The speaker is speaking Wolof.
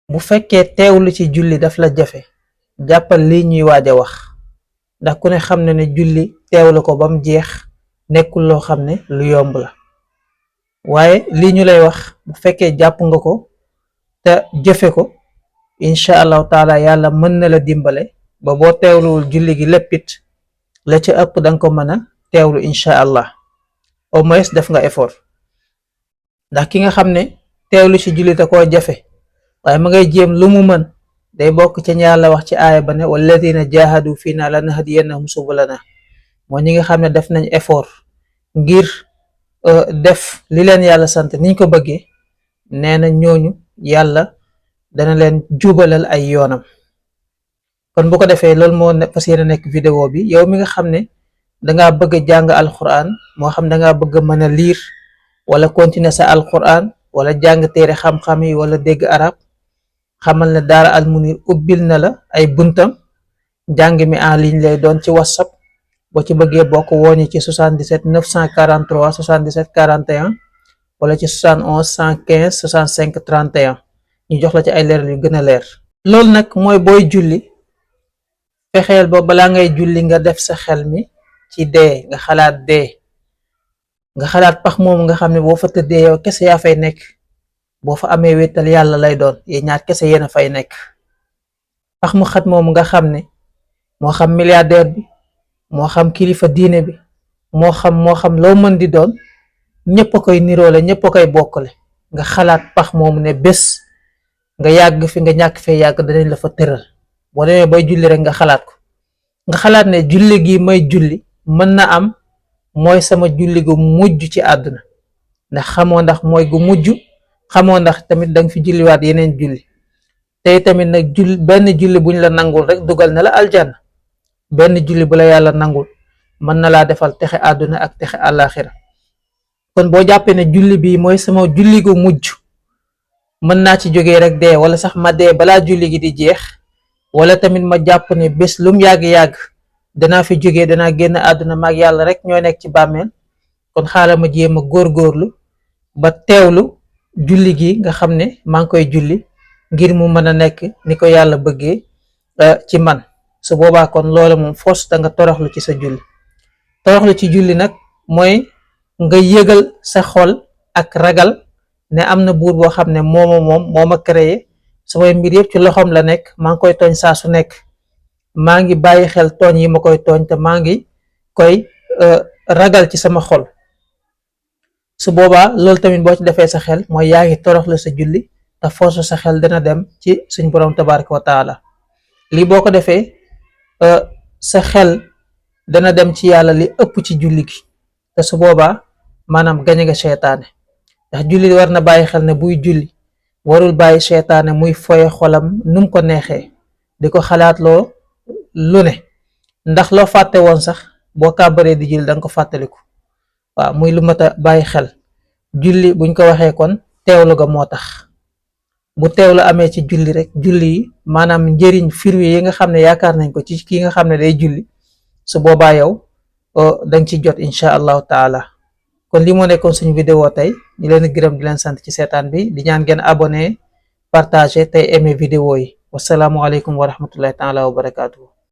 bu fekkee teewlu ci julli daf la jafe jàppal lii ñuy waaj a wax ndax ku ne xam ne ne julli teewlu ko ba mu jeex nekkul loo xam ne lu yomb la waaye lii ñu lay wax bu fekkee jàpp nga ko te jëfe ko incha allahu taala yàlla mën na la dimbale ba boo teewluwul julli gi léppit la ca ëpp danga ko mën a teewlu incha allah au moins def nga effort ndax ki nga xam ne teewlu ci julli te koo jafe waaye ma ngay jéem lu mu mën day bokk ca yàlla wax ci aaya ba ne walladina jahadu fii naa lanahdiyannahum subulana moo ñi nga xam ne def nañ effort ngir def li leen yàlla sant niñ ko bëggee nee na ñooñu yàlla dana leen jubalal ay yoonam. kon bu ko defee loolu moo fas yéene nekk vidéo bi yow mi nga xam ne dangaa bëgg a jàng alquran moo xam dangaa bëgg a mën a liir wala continuer sa alquran wala jàng téere xam-xam yi wala dégg arab xamal ne daara almunir ubbil na la ay buntam jàng mi en ligne lay doon ci whatsapp boo ci bëggee bokk wooñi ci 77 943 77 41 wala ci 71 115 65 31 ñu jox la ci ay leeral yu gën a leer. loolu nag mooy booy julli fexeel ba balaa ngay julli nga def sa xel mi ci dee nga xalaat pax moomu nga xam ne boo fa tëddee yow kese yaa fay nekk boo fa amee wéttal yàlla lay doon yéen ñaar kese yéen a fay nekk. pax mu xat moomu nga xam ne moo xam milliardaire bi moo xam kilifa diine bi moo xam loo mën di doon ñëpp a koy niroole ñëpp a koy bokkale nga xalaat pax moomu ne bés nga yàgg fi nga ñàkk fee yàgg danañ la fa tëral boo demee bay julli rek nga xalaat ko nga xalaat ne julli gi may julli mën na am mooy sama julli gu mujj ci àdduna ndax xamoo ndax mooy gu mujj xamoo ndax tamit danga fi julliwaat yeneen julli tey tamit nag benn julli buñ la nangul rek dugal na la aljanna benn julli bu la yàlla nangul mën na laa defal texe àdduna ak texe àllaaxira kon boo jàppee ne julli bii mooy sama julli gu mujj mën naa ci jógee rek dee wala sax ma dee balaa julli gi di jeex wala tamit ma jàpp ne bés lum yàgg-yàgg danaa fi jógee danaa génn àdduna maag yàlla rek ñoo nekk ci bàmmeel kon xaaral ma jéem a góorgóorlu ba teewlu julli gi nga xam ne maa ngi koy julli ngir mu mën a nekk ni ko yàlla bëggee ci man su boobaa kon loola moom force da nga toroxlu ci sa julli toroxlu ci julli nag mooy nga yëgal sa xol ak ragal ne am na buur boo xam ne moo ma créé samay mbir yëpp ci loxoom la nekk maa ngi koy tooñ saa su nekk maa ngi bàyyi xel tooñ yi ma koy tooñ te maa ngi koy ragal ci sama xol su boobaa loolu tamit boo ci defee sa xel mooy yaa ngi toroxlu sa julli te force sa xel dana dem ci suñ borom tabaraka wa taala lii boo ko defee sa xel dana dem ci yàlla li ëpp ci julli gi te su boobaa maanaam gañe nga seytaane ndax julli war na bàyyi xel ne buy julli warul bàyyi seytaane muy foye xolam num ko neexee di ko xalaat loo lu ne ndax loo fàtte woon sax boo kàbbaree di julli danga ko fàttaliku waaw muy lu mat a bàyyi xel julli buñ ko waxee kon teewlu ga moo tax bu teewlu amee ci julli rek julli yi maanaam njëriñ firwi yi nga xam ne yaakaar nañ ko ci ki nga xam ne day julli su boobaa yow danga ci jot incha allahu taala kon li moo nekkoon suñu vidéo tey ñu leen gërëm di leen sant ci seetaan bi di ñaan ngeen abonné partager tey aimé vidéo yi wasalaamualeykum wa rahmatullahi taala wa barakatuhu